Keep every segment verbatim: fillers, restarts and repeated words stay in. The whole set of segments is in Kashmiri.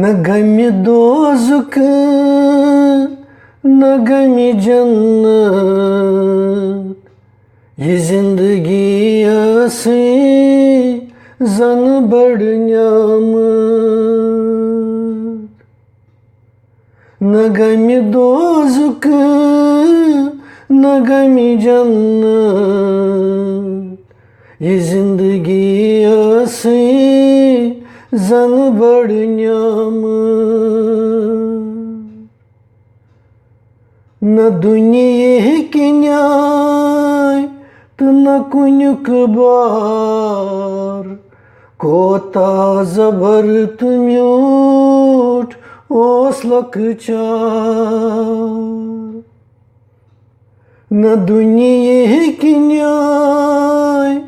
نہ غمہِ دوزُک، نہ غمہِ جنت، یہِ زندگی ٲسٕے زن بٔڑ نعمت۔ نہ غمہِ دوزُک، نہ غمہِ جنت، یہِ زندگی ٲسٕے زن بٔڑ نعمت۔ نہ دُنیہٕکۍ نیٛامۍ تہٕ نہ کُنیُک بار، کوتاہ زبر تہٕ میوٗٹھ اوس لۄکچار۔ نہ دُنیہٕکۍ نیٛامۍ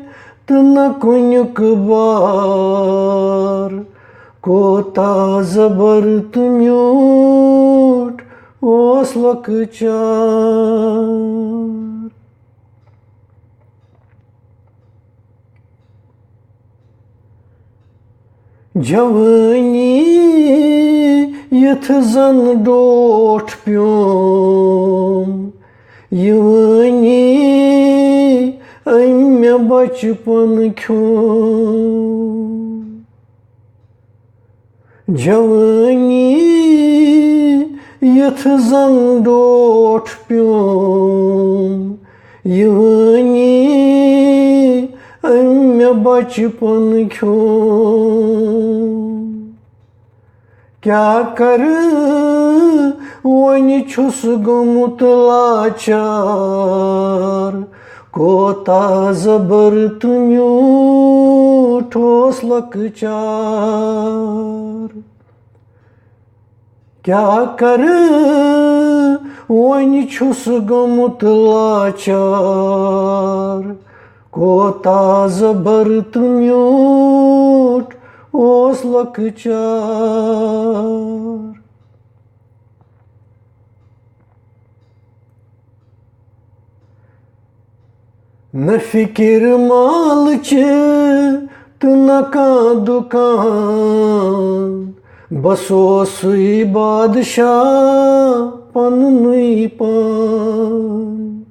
تہٕ نہ کُنیُک بار، کوتاہ زبر تہٕ میوٗٹھ اوس لۄکچار۔ جوٲنی یِتھ زن ڈوٹھ پیوم، یِوٲنی أمۍ مےٚ بچپن کھیوم۔ جوٲنی یِتھ زن ڈوٹھ پیوم، یِوٲنی أمۍ مےٚ بچپن کھیوم۔ کیٛاہ کرٕ وۄنۍ چھُس گوٚمُت لاچار، کوتاہ زبر تہٕ میوٗٹھ اوس لۄکچار۔ کیٛاہ کرٕ وۄنۍ چھُس گوٚمُت لاچار، کوتاہ زبر تہٕ میوٗٹھ اوس لۄکچار۔ نہ فکر مالٕچ تہٕ نہ کانٛہہ دُکان، بس اوسُے بادشاہ پننُے پان۔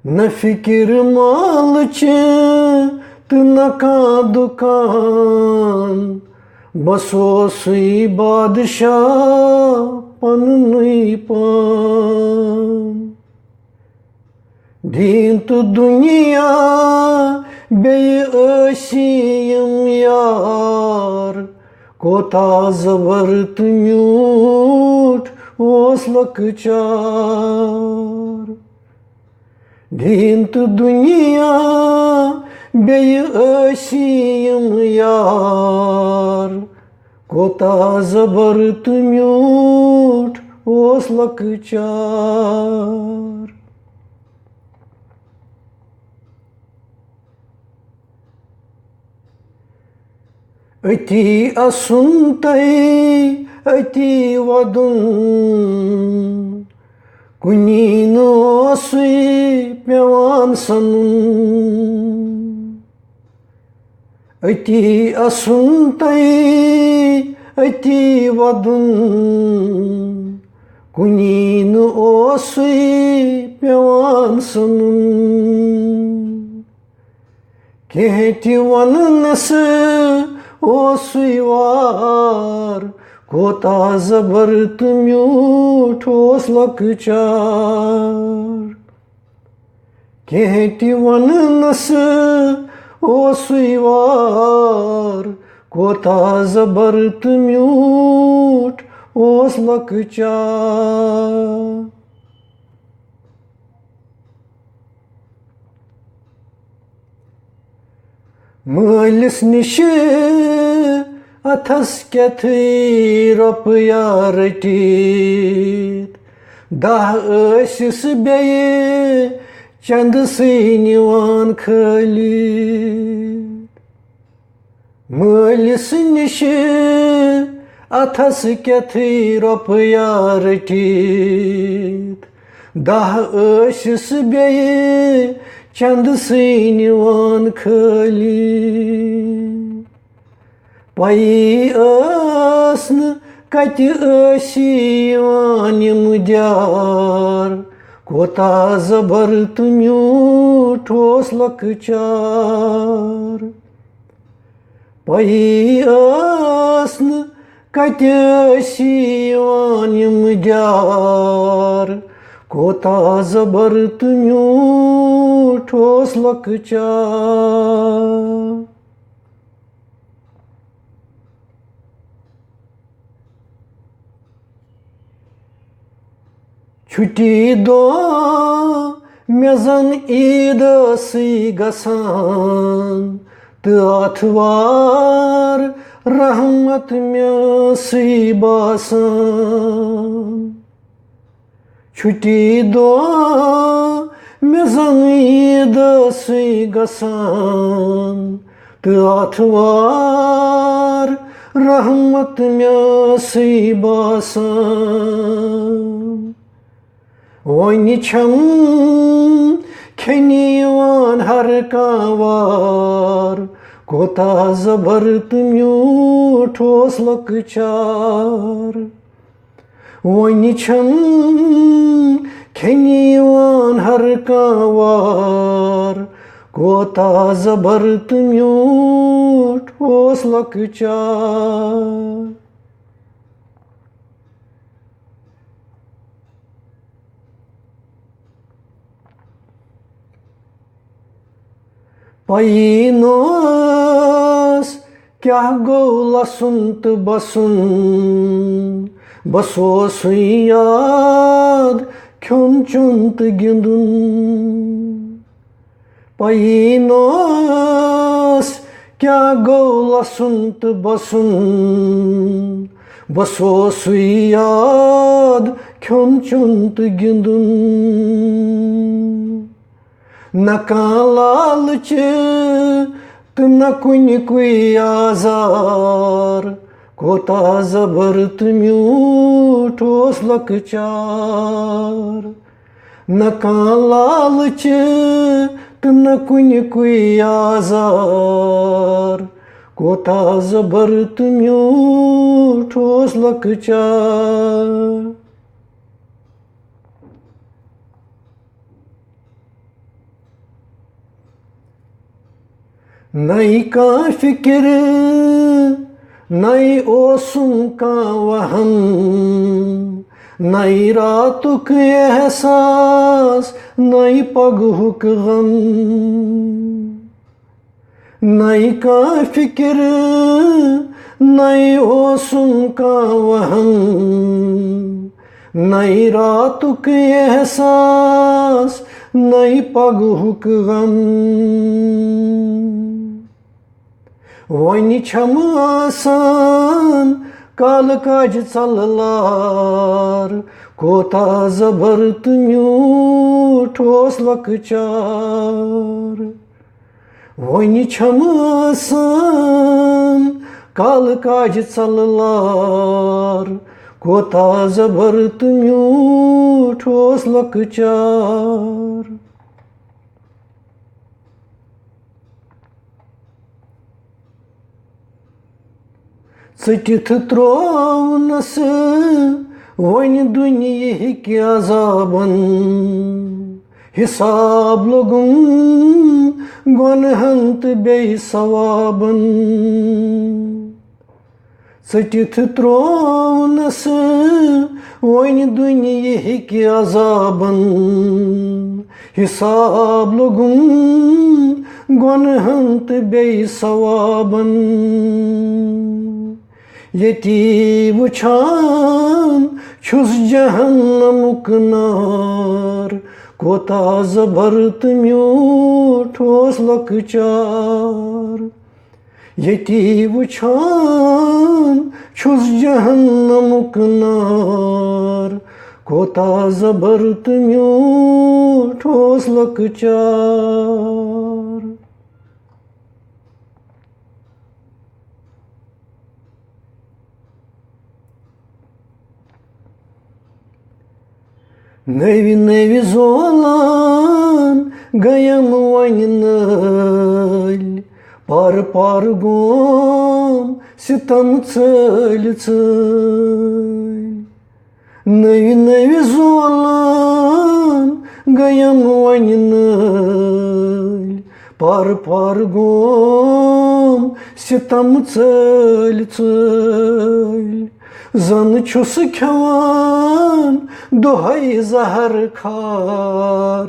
نہ فکر مالٕچ تہٕ نہ کانٛہہ دُکان، بس اوسُے بادشاہ پننُے پان۔ دیٖن تہٕ دُنیا بیٚیہِ ٲسی یِم یار، کوتاہ زبر تہٕ میوٗٹھ اوس لۄکچار۔ دیٖن تہٕ دُنیا بیٚیہِ ٲسی یِم یار، کوتاہ زبر تہٕ میوٗٹھ اوس لۄکچار۔ أتی اَسُن تہٕ أتی وَدُن، کُنی نہٕ اوسُے پٮ۪وان سَنُن۔ أتی اَسُن تہٕ أتی وَدُن، کُنی نہٕ اوسُے پٮ۪وان سَنُن۔ کینٛہہ تہِ وَننَس اوسُے وار، کوتاہ زبر تہٕ میوٗٹھ اوس لۄکچار۔ کینٛہہ تہِ وَننَس اوسُے وار، کوتاہ زبر تہٕ میوٗٹھ اوس لۄکچار۔ مٲلِس نِش اَتھَس کٮ۪تھٕے رۄپیا رٔٹِتھ، دَہ ٲسِس بیٚیہِ چندسٕے نِوان کھٲلِتھ۔ مٲلِس نِش اَتھَس کٮ۪تھٕے رۄپیا رٔٹِتھ، دَہ ٲسِس بیٚیہِ چندسٕے نِوان کھٲلِتھ۔ پَیی ٲس نہٕ کَتہِ ٲسی یِوان یِم دیار، کوتاہ زَبر تہٕ میوٗٹھ اوس لۄکچار۔ پَیی ٲس نہٕ کَتہِ ٲسی یِوان یِم دیار، کوتاہ زَبر تہٕ میوٗٹھ اوس لۄکچار۔ چھُٹی دۄہ مےٚ زَن عیٖد ٲسٕے گژھان، تہٕ آتھوار رحمت مےٚ ٲسٕے باسان۔ چھُٹی دۄہ مےٚ زَن عیٖد ٲسٕے گژھان، تہٕ آتھوار رحمت مےٚ ٲسٕے باسان۔ وۄنۍ چھَم کھیٚنہِ یِوان ہر کانٛہہ وار، کوتاہ زَبر تہٕ میوٗٹھ اوس لۄکچار۔ وۄنۍ چھَم کھیٚنہِ یِوان ہر کانٛہہ وار، کوتاہ زَبر تہٕ میوٗٹھ اوس لۄکچار۔ پَیی نہٕ ٲس کیٛاہ گوٚو لَسُن تہٕ بَسُن، بَس اوسُے یاد کھیوٚن چیوٚن تہٕ گِنٛدُن۔ پَیی نہٕ ٲس کیٛاہ گوٚو لَسُن تہٕ بَسُن، بَس اوسُے یاد کھیوٚن چیوٚن تہٕ گِنٛدُن۔ نہ کانٛہہ لالچہِ تہٕ نہ کُنہِ کُے آزار، کوتاہ زَبر تہٕ میوٗٹھ اوس لۄکچار۔ نہ کانٛہہ لالچہِ تہٕ نہ کُنہِ کُے آزار، کوتاہ زَبر تہٕ میوٗٹھ اوس لۄکچار۔ نَے کانٛہہ فِکِر، نَے اوسُم کانٛہہ وَہَم، نَے راتُک احساس، نَے پَگہُک غم۔ نَے کانٛہہ فِکِر، نَے اوسُم کانٛہہ وَہَم، نَے راتُک احساس، نَے پَگہُک غم۔ وۄنۍ چھَم آسان کالہٕ کاجہِ ژَلہٕ لار، کوتاہ زَبر تہٕ میوٗٹھ اوس لۄکچار۔ وۄنۍ چھَم آسان کالہٕ کاجہِ ژَلہٕ لار، کوتاہ زَبر تہٕ میوٗٹھ اوس لۄکچار۔ ژٔٹِتھ ترٛوونَس وۄنۍ دُنیہٕکۍ عذابَن، حساب لوٚگُم گۄنہَن تہٕ بیٚیہِ ثوابَن۔ ژٔٹِتھ ترٛوونَس وۄنۍ دُنیہٕکۍ عذابَن، حساب لوٚگُم گۄنہَن تہٕ بیٚیہِ ثوابَن۔ ییٚتی وٕچھان چھُس جہنمُک نار، کوتاہ زبر تہٕ میوٗٹھ اوس لۄکچار۔ ییٚتی وٕچھان چھُس جہنمُک نار، کوتاہ زبر تہٕ میوٗٹھ اوس لۄکچار۔ نٔوۍ نٔوۍ زولان گٔیم وۄنۍ نٲلۍ، پار پار گوم ستم ژٲلۍ ژٲلۍ، نٔوۍ نٔوۍ زولان گٔیم وۄنۍ نٲلۍ۔ پار پار گوم ستم ژٲلۍ ژٲلۍ، زن چھُس کھٮ۪وان دۄہے زہر کھار۔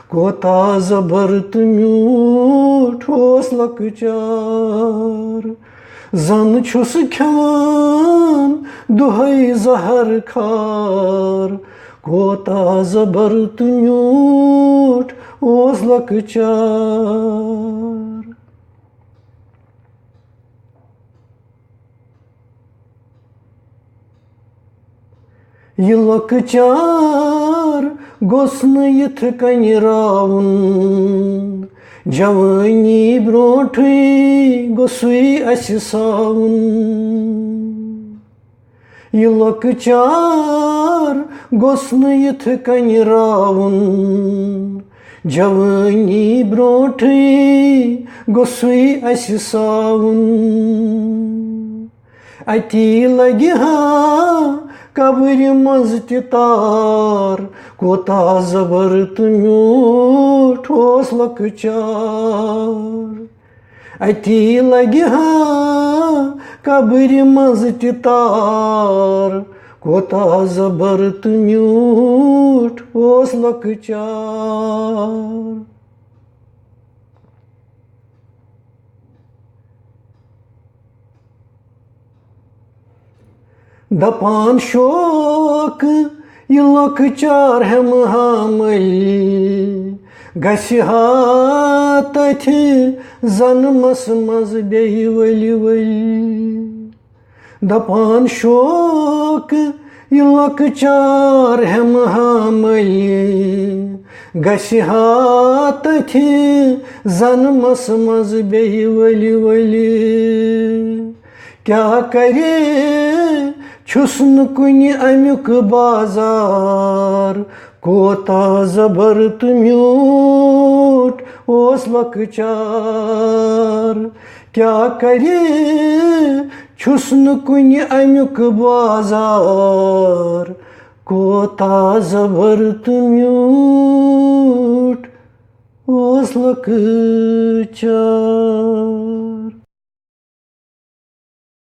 کوتاہ زبر تہٕ میوٗٹھ اوس لۄکچار۔ زن چھُس کھٮ۪وان دۄہے زہر کھار، کوتاہ زبر تہٕ میوٗٹھ اوس لۄکچار۔ یہِ لۄکچار گوٚژھ نہٕ یِتھ کٔنۍ راوُن، جوٲنی برونٛٹھٕے گوٚژھُے اَسہِ ساوُن۔ یہِ لۄکچار گوٚژھ نہٕ یِتھ کٔنۍ راوُن، جوٲنی برونٛٹھٕے گوٚژھُے اَسہِ ساوُن۔ اتی لگہِ ہا قبرِ منٛز تہِ تار، کوتاہ زبر تہٕ میوٗٹھ اوس لۄکچار۔ اتی لگہِ ہا قبرِ منٛز تہِ تار، کوتاہ زبر تہٕ میوٗٹھ اوس لۄکچار۔ دپان شوق یہِ لۄکچار ہٮ۪مہٕ ہا مٔلۍ، گژھِ ہا تتھِ زنمس منٛز بیٚیہِ ؤلۍ ؤلۍ۔ دپان شوق یہِ لۄکچار ہٮ۪مہٕ ہا مٔلۍ، گژھِ ہا تتھِ زنمس منٛز بیٚیہِ ؤلۍ ؤلۍ۔ کیٛاہ کرِ، چھُس نہٕ کُنہِ امیُک بازار، کوتاہ زبر تہٕ میوٗٹھ اوس لۄکچار۔ کیٛاہ کرِ، چھُس نہٕ کُنہِ امیُک بازار، کوتاہ زبر تہٕ میوٗٹھ اوس لۄکچار۔